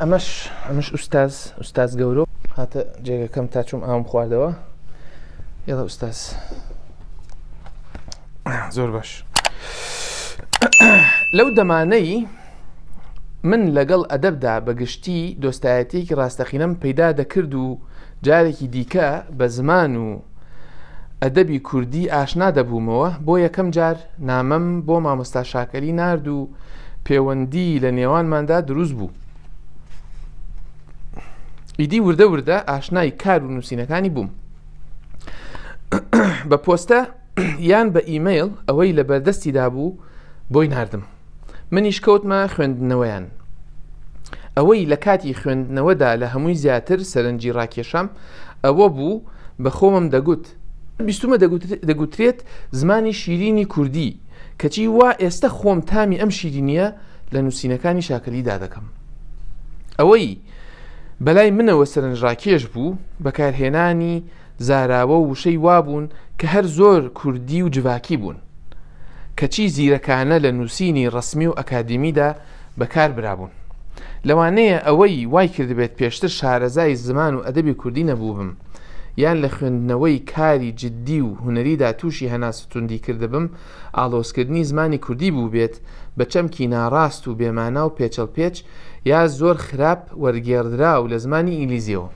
ئەمەش ئەمەش ئوستاز ئوستاز گەورۆ هاتە جێگەکەم تا چوم ئاوم خواردەوە یڵە ئوستاز زۆر باش لەو دەمانەی من لەگەڵ ئەدەبدا بە گشتی دۆستایەتیەکی ڕاستەقینەم پەیدا دەکرد و جارێکی دیکە بە زمان و ئەدەبی کوردی ئاشنا دەبوومەوە، بۆ یەکەم جار نامەم بۆ مامۆستا شاکەلی نارد و پێوەندی لە نێوانماندا دروست بوو. ئیدی وردە وردە ئاشنای کار و نووسینەکانی بووم. بە پۆستە یان بە ئیمەیڵ ئەوەی لە بەردەستیدا بوو بۆی ناردم. منیش کەوتمە خوێندنەوەیان. ئەوەی لە کاتی خوێندنەوەدا لە هەمووی زیاتر سەرنجی ڕاکێشام ئەوە بوو بە خۆمم دەگوت، بیستومە دەگوترێت زمانی شیرینی کوردی، کەچی وا ئێستە خۆم تامی ئەم شیرینییە لە نووسینەکانی شاکەلیدا دەکەم. ئەوەی بەلای منەوە سەرنجڕاکێش بوو، بەکارهێنانی زاراوە و وشەی وابوون کە هەر زۆر کوردی و جڤاکی بوون، کەچی زیرەکانە لە نووسینی ڕەسمی و ئەکادیمیدا بەکار برابوون. لەوانەیە ئەوەی وای کردبێت پێشتر شارەزای زمان و ئەدەبی کوردی نەبووبم، یان لە خوێندنەوەی کاری جددی و هونەریدا تووشی هەناسەتوندی کردبم، ئاڵۆزکردنی زمانی کوردی بووبێت بە چەمکی ناڕاست و بێمانا و پێچەڵپێچ یا زۆر خراپ وەرگێڕدراو لە زمانی ئینگلیزییەوە.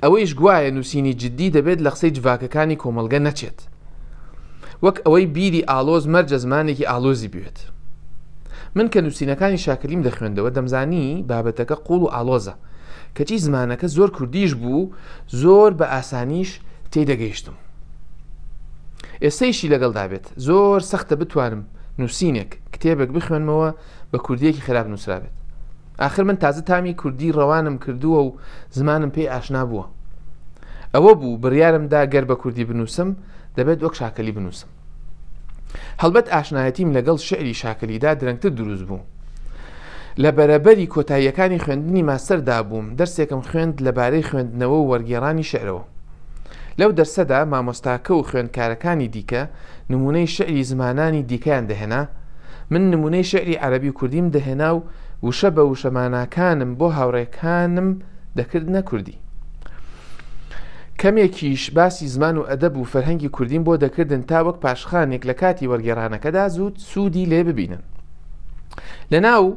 ئەوەیش گوایە نووسینی جددی دەبێت لە قسەی جڤاکەکانی کۆمەڵگە نەچێت. وەک ئەوەی بیری ئاڵۆز مەرجە زمانێکی ئاڵۆزی بوێت. من کە نووسینەکانی شاکەلیم دەخوێندەوە دەمزانی بابەتەکە قوڵ و ئاڵۆزە، کەچی زمانەکە زۆر کوردیش بوو زۆر بە ئاسانیش تێی دەگەیشتم. ئێستەیشی لەگەڵدا بێت زۆر سەختە بتوانم نووسینێک، کتێبێک بخوێنمەوە بە کوردییەکی خراپ نووسرابێت. ئاخر من تازە تامی کوردی ڕەوانم کردووە و زمانم پێی ئاشنا بووە. ئەوە بوو بڕیارم دا گەر بە کوردی بنووسم، دەبێت وەک شاکەلی بنووسم. هەڵبەت ئاشنایەتیم لەگەڵ شیعری شاکەلیدا درەنگتر دروست بوو. لە بەرەبەری کۆتاییەکانی خوێندنی ماستەردا بووم، دەرسێکم خوێند لەبارەی خوێندنەوە و وەرگێڕانی شیعرەوە. لەو دەرسەدا مامۆستاکە و خوێندکارەکانی دیکە نموونەی شیعری زمانانی دیکەیان دەهێنا، من نموونەی شیعری عەرەبی و کوردیم دەهێنا و وشە بە وشە ماناکانم بۆ هاوڕێکانم دەکردنە کوردی. کەمێکیش باسی زمان و ئەدەب و فەرهەنگی کوردیم بۆ دەکردن تا وەک پاشخانێک لە کاتی وەرگێڕانەکەدا زوو سوودی لێ ببینن. لە ناو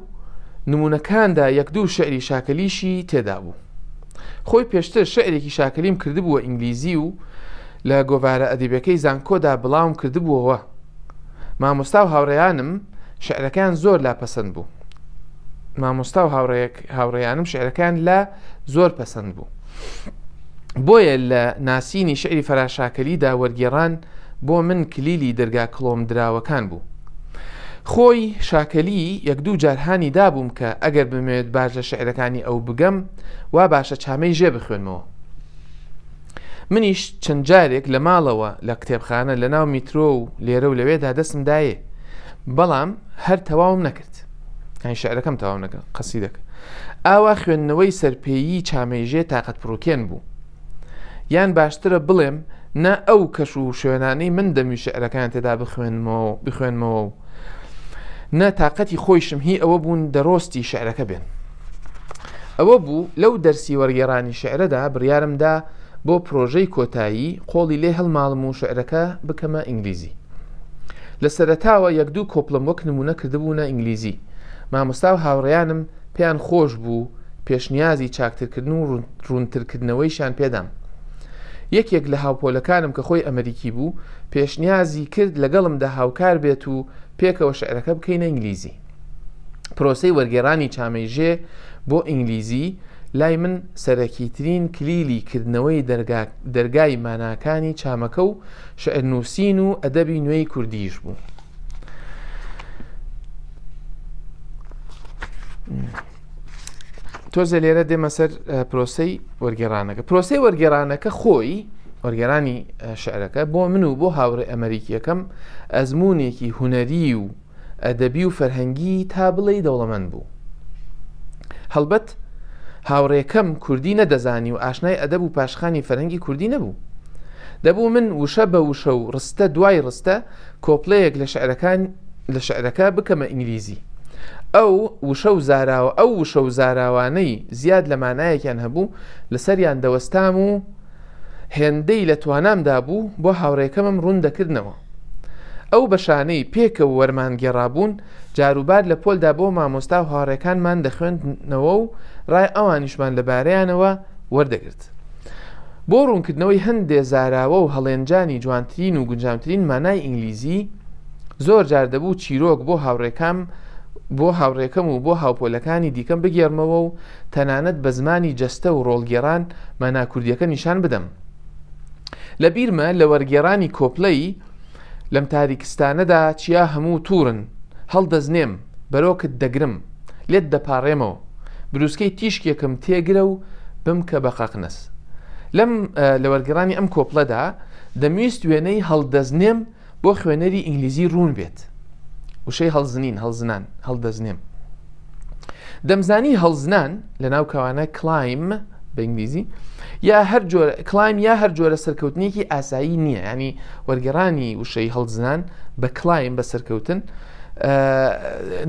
نموونەکاندا یەک دوو شیعری شاکەلیشی تێدا بوو. خۆی پێشتر شیعرێکی شاکەلیم کردبووە ئینگلیزی و لە گۆڤارە ئەدەبیەکەی زانکۆدا بڵاوم کردبووەوە. مامۆستا و هاوڕێیانم شعرەکەیان زۆر لا پەسەند بوو. مامۆستا و هاوڕێیانم شعرەکەیان لا زۆر پەسەند بوو. بۆیە لە ناسینی شعری فەراشاکەلیدا وەرگێڕان بۆ من کلیلی دەرگا کڵۆم دراوەکان بوو. خۆی شاکەلی یەک دوو جار هانی دابووم کە ئەگەر بمەوێت باش لە شعرەکانی ئەو بگەم وا باشە چامەی ژێ بخوێنمەوە. منیش چەند جارێک لە ماڵەوە، لە کتێبخانە، لە ناو میترۆ و لێرە و لەوێدا دەستم دایێ، بەڵام هەر تەواوم نەکرد. یانی شعرەکەم تەواو نەکرد، قەسیدەکە. ئاوا خوێندنەوەی سەرپێیی چامەیژێ تاقەتپڕوکێن بوو. یان باشترە بڵێم نە ئەو کەش و شوێنانەی من دەمویست شعرەکان تێدا بخوێنمەوە و نە تاقەتی خۆیشم هی ئەوە بوون دەرۆستی شعرەکە بێن. ئەوە بوو لەو دەرسی وەرگێڕانی شیعرەدا بڕیارم دا بۆ پرۆژەی کۆتایی قۆڵی لێ هەڵماڵم و شیعرەکە بکەمە ئینگلیزی. لە سەرەتاوە یەک دوو کۆپلەم وەک نموونە کردبوونە ئینگلیزی. مامۆستا و هاوڕێیانم پێیان خۆش بوو پێشنیازی چاکترکردن و ڕوونترکردنەوەیشیان پێدام. یەکێک لە هاوپۆلەکانم کە خۆی ئەمەریکی بوو، پێشنیازی کرد لەگەڵمدا هاوکار بێت و پێکەوە شیعرەکە بکەینە ئینگلیزی. پرۆسەی وەرگێڕانی چامەی ژێ بۆ ئینگلیزی لای من سەرەکیترین کلیلی کردنەوەی دەرگای ماناکانی چامەکە و شعرنووسین و ئەدەبی نوێی کوردیش بوو. تۆزە لێرە دێمە سەر پرۆسەی وەرگێڕانەکە پرۆسەی وەرگێڕانەکە خۆی وەرگێرانی شعرەکە بۆ من و بۆ هاوڕێ ئەمریکیەکەم ئەزمونێکی هونەری و ئەدەبی و فەرهەنگی تا بڵێی دەوڵەمەند بوو. هەڵبەت هاوڕێکەم کوردی نەدەزانی و ئاشنای ئەدەب و پاشخانی فەرهەنگی کوردی نەبوو. دەبوو من وشە بە وشە و ڕستە دوای ڕستە کۆپلەیەک لە شعرەکان لە شعرەکە بکەمە ئینگلیزی. ئەو وشە و زاراوە ئەو وشە و زاراوانەی زیاد لە مانایەکیان هەبوو لەسەریان دەوەستام و هێندەی لە توانامدا بوو بۆ هاوڕێکەمم ڕوون دەکردنەوە. ئەو بەشانەی پێکەوە وەرمانگێڕابوون جاروبار لە پۆلدا بۆ مامۆستا و هاوڕێکانمان دەخوێندنەوە و ڕای ئەوانیشمان لەبارەیانەوە وەردەگرت. بۆ ڕوونکردنەوەی هەندێ زاراوە و هەڵێنجانی جوانترین و گونجاوترین مانای ئینگلیزی، زۆر جار دەبوو چیرۆک بۆ هاوڕێکام بۆ هاوڕێکەم و بۆ هاوپۆلەکانی دیکەم بگێڕمەوە و تەنانەت بە زمانی جەستە و ڕۆڵگێڕان مانا کوردییەکە نیشان بدەم. لە بیرمە لە وەرگێڕانی کۆپلەی لەم تاریکستانەدا چیا هەموو توورن، هەڵدەزنێم، بەرۆکت دەگرم، لێت دەپاڕێمەوە، بروسکەی تیشکێکم تێگرە و بمکە بە قەقنەس. لەم لە وەرگێڕانی ئەم کۆپلەدا دەمویست وێنەی هەڵدەزنێم بۆ خوێنەری ئینگلیزی ڕوون بێت. وشەی هەڵزنین، هەڵزنان، هەڵدەزنێم. دەمزانی هەڵزنان لە ناو کەوانە climb بە ئینگلیزی یا هەر جۆرە climb یا هەر جۆرە سەرکەوتنێکی ئاسایی نییە ینی وەرگێڕانی وشەی هەڵزنان بە climb بە سەرکەوتن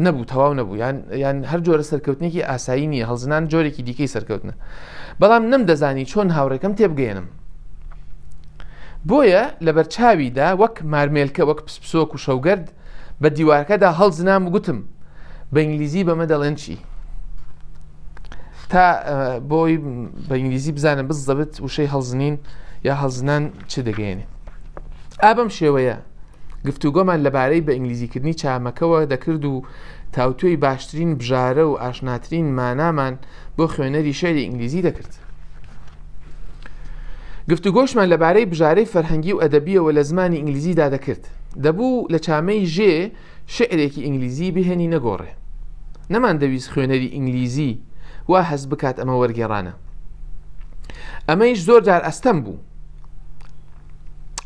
نەبوو تەواو نەبوو یان یان هەر جۆرە سەرکەوتنێکی ئاسایی نییە هەڵزنان جۆرێکی دیکەی سەرکەوتنە بەڵام نەمدەزانی چۆن هاوڕێکەم تێبگەێنم بۆیە لەبەرچاویدا وەک مارمێلکە وەک پسپسۆک و شەوگەرد بە دیوارەکەدا هەڵزنام و گوتم بە ئینگلیزی بەمە دەڵێن چی؟ تا بۆی بە ئینگلیزی بزانە بزەبت وشەی هەڵزنین یا هەڵزنان چ دەگەێنێ ئا بەم شێوەیە گفتوگۆمان لەبارەی بە ئینگلیزیکردنی چامەکەوە دەکرد و تاوتوێی باشترین بژارە و ئاشناترین مانامان بۆ خوێنەری شعری ئینگلیزی دەکرد. گفتوگۆشمان لەبارەی بژارەی فەرهەنگی و ئەدەبییەوە لە زمانی ئینگلیزیدا دەکرد. دەبوو لە چامەی ژێ شیعرێکی ئینگلیزی بهێنینە گۆڕێ. نەماندەویست خوێنەری ئینگلیزی وا هەست بکات ئەمە وەرگێڕانە. ئەمەیش زۆر جار ئەستەم بوو.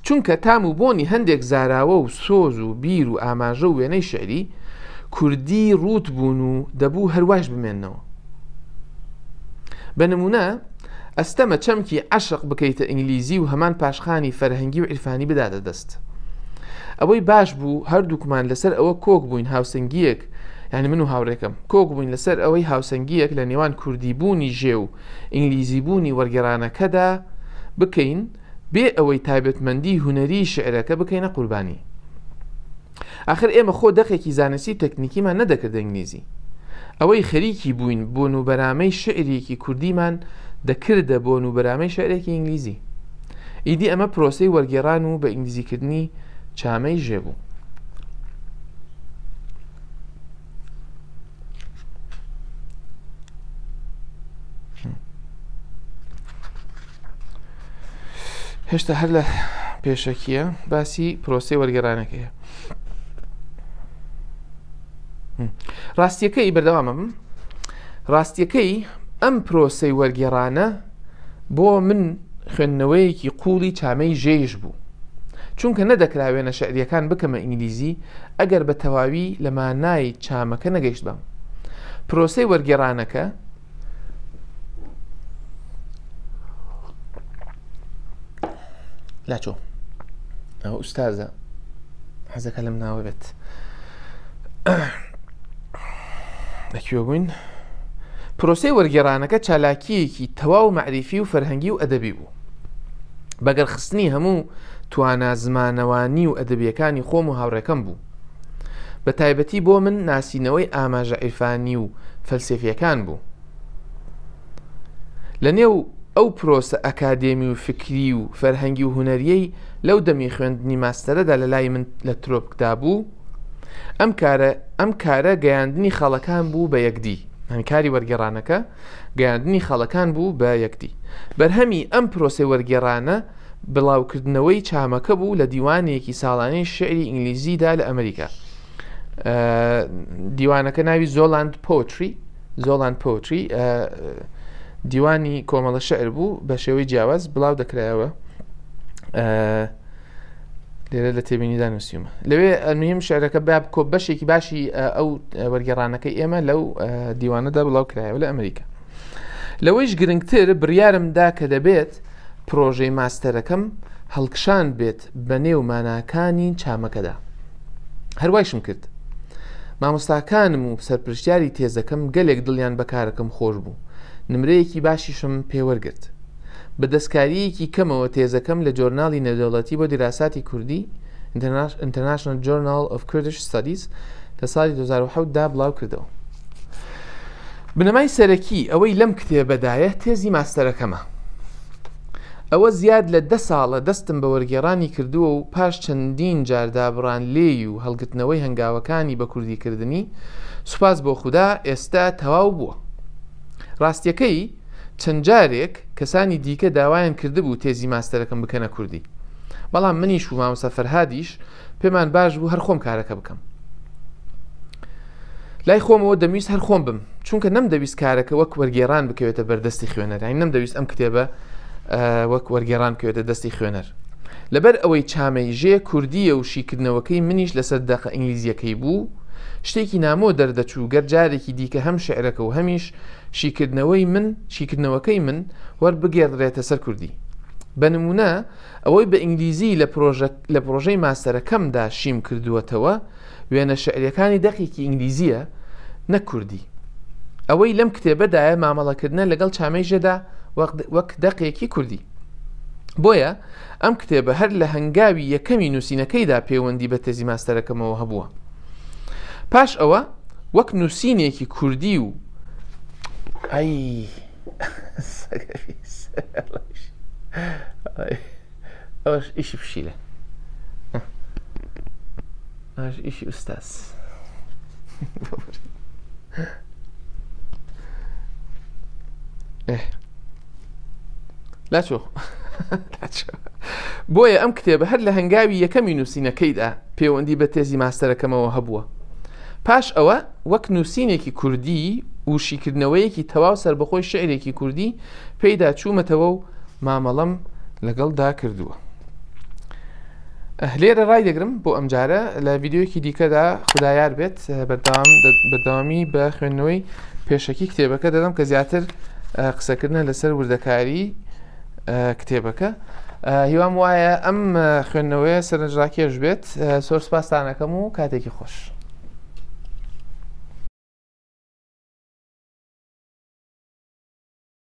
چونکە تام و بۆنی هەندێک زاراوە و سۆز و بیر و ئاماژە و وێنەی شیعری کوردی ڕووت بوون و دەبوو هەروایش بمێننەوە. بە نموونە ئەستەمە چەمکی عەشق بکەیتە ئینگلیزی و هەمان پاشخانی فەرهەنگی و عیرفانی بداتە دەست. ئەوەی باش بوو هەردووکمان لەسەر ئەوە کۆک بووین هاوسەنگییەک یانی من و هاوڕێکەم کۆک بووین لەسەر ئەوەی هاوسەنگییەک لە نێوان کوردیبوونی ژێ و ئینگلیزیبوونی وەرگێڕانەکەدا بکەین بێ ئەوەی تایبەتمەندی هونەریی شیعرەکە بکەینە قوربانی. ئاخر ئێمە خۆ دەقێکی زانستی و تەکنیکیمان نەدەکردە ئینگلیزی. ئەوەی خەریکی بووین بۆن و بەرامەی شیعرێکی کوردیمان دەکردە بۆن و بەرامەی شیعرێکی ئینگلیزی. ئیدی ئەمە پرۆسەی وەرگێڕان و بە ئینگلیزیکردنی چامەی ژێ بوو. هێشتا هەر لە پێشەکیە باسی پرۆسی وەرگێڕانەکەیە ڕاستیەکەی بەردەوامم ڕاستیەکەی ئەم پرۆسی وەرگێڕانە بۆ من خوێندنەوەیەکی قوڵی چامەی ژێیش بوو چونکە نەدەکرا وێنە شعریەکان بکەمە ئینگلیزی ئەگەر بە تەواوی لە مانای چامەکە نەگەیشت بم پرۆسی وەرگێڕانەکە لاچۆ ئەوە ئوستازە حەزەکە لەم ناوە بێت لەکوێ بووین پرۆسەی وەرگێڕانەکە چالاکیەکی تەواو مەعریفی و فەرهەنگی و ئەدەبی بوو بەگەرخستنی هەموو توانا زمانەوانی و ئەدەبیەکانی خۆم و هاوڕێکەم بوو بە تایبەتی بۆ من ناسینەوەی ئاماژە عیرفانی و فەلسەفیەکان بوو. لە نێو ئەو پرۆسە ئەکادێمی و فکری و فەرهەنگی و هونەریەی لەو دەمی خوێندنی ماستەرەدا لە لای من لە ترۆپکدا بوو، ئەم کارە ئەم کارە گەیاندنی خەڵەکان بوو بە یەکدی یانی کاری وەرگێڕانەکە گەیاندنی خەڵەکان بوو بە یەکدی. بەرهەمی ئەم پرۆسەی وەرگێڕانە بڵاوکردنەوەی چامەکە بوو لە دیوانێکی ساڵانەی شیعری ئینگلیزیدا لە ئەمریکا. دیوانەکە ناوی زۆلاند پۆتری زۆلاند پۆتری دیوانی کۆمەڵە شعر بوو بە شێوەی جیاواز بڵاو دەکرایەوە لێرە لە تێبینیدا نووسیومە لەوێ ئەنویم شعرەکە با کۆ بەشێکی باشی ئەو وەرگێڕانەکەی ئێمە لەو دیوانەدا بڵاو کرایەوە لە ئەمریکا لەوەیش گرنگتر بڕیارم دا کە دەبێت پرۆژەی ماستەرەکەم هەڵکشان بێت بە نێو ماناکانی چامەکەدا. هەروایشم کرد. مامۆستاکانم و سەرپرشتیاری تێزەکەم گەلێک دڵیان بە کارەکەم خۆش بوو. نمرەیەکی باشیشم پێ وەرگرت. بە دەستکارییەکی کەمەوە تێزەکەم لە جۆرناڵی نێودەوڵەتی بۆ دیراساتی کوردی، International Journal of Kurdish Studies، لە ساڵی 2007 دا بڵاو کردەوە. بنەمای سەرەکی ئەوەی لەم کتێبەدایە تێزی ماستەرەکەمە. ئەوە زیاد لە دە ساڵە دەستم بە وەرگێڕانی کردووە و پاش چەندین جار دابڕان لێی و هەڵگرتنەوەی هەنگاوەکانی بە کوردیکردنی، سوپاس بۆ خودا ئێستا تەواو بووە. ڕاستییەکەی چەند جارێک کەسانی دیکە داوایان کردبوو تێزی ماستەرەکەم بکەنە کوردی، بەڵام منیش و مامۆستا فەرهادیش پێمان باش بوو هەر خۆم کارەکە بکەم. لای خۆمەوە دەمویست هەر خۆم بم چونکە نەمدەویست کارەکە وەک وەرگێڕان بکەوێتە بەردەستی خوێنەر یانی نەمدەویست ئەم کتێبە وەک وەرگێڕان بکەوێتە دەستی خوێنەر لەبەر ئەوەی چامەی ژێ کوردیە و شیکردنەوەکەی منیش لەسەر دەقە ئینگلیزیەکەی بوو شتێکی نامۆ دەردەچوو گەر جارێکی دیکە هەم شعرەکە و هەمیش شیکردنەوەی من شیکردنەوەکەی من وەربگێڕدرێتە سەر کوردی بە نمونە ئەوەی بە ئینگلیزی لە پرۆژە لە پرۆژەی ماستەرەکەمدا شیم کردووەتەوە وێنە شعریەکانی دەقێکی ئینگلیزیە نەک کوردی. ئەوەی لەم کتێبەدایە مامەڵەکردنە لەگەڵ چامەی ژێدا وەک دەقێکی کوردی. بۆیە ئەم کتێبە هەر لە هەنگاوی یەکەمی نووسینەکەیدا پەیوەندی بە تێزی ماستەرەکەمەوە هەبووە. پاش ئەوە وەک نووسینێکی کوردی و ئەی ئەوەش ئیشی پشیلە ئەوەش ئیشی ئوستاز لاچۆ بۆیە ئەم کتێبە هەر لە هەنگاوی یەکەمی نووسینەکەیدا پەیوەندی بە تێزی ماستەرەکەمەوە هەبووە پاش ئەوە وەک نووسینێکی کوردی و شیکردنەوەیەکی تەواو سەربەخۆی شعرێکی کوردی پێیدا چوومەتەوە و مامەڵەم لەگەڵدا کردووە. لێرە ڕایدەگرم بۆ ئەمجارە لە ڤیددیوەکی دیکەدا خدایار بێت بەردەوام بەردەوامی بە خوێندنەوەی پێشەکی کتێبەکە دەدەم کە زیاتر قسەکردنە لەسەر وردەکاری کتێبەکە هیوام وایە ئەم خوێندنەوەیە سەرنجڕاکێش بێت سۆر سپاستانەکەم و کاتێکی خۆش.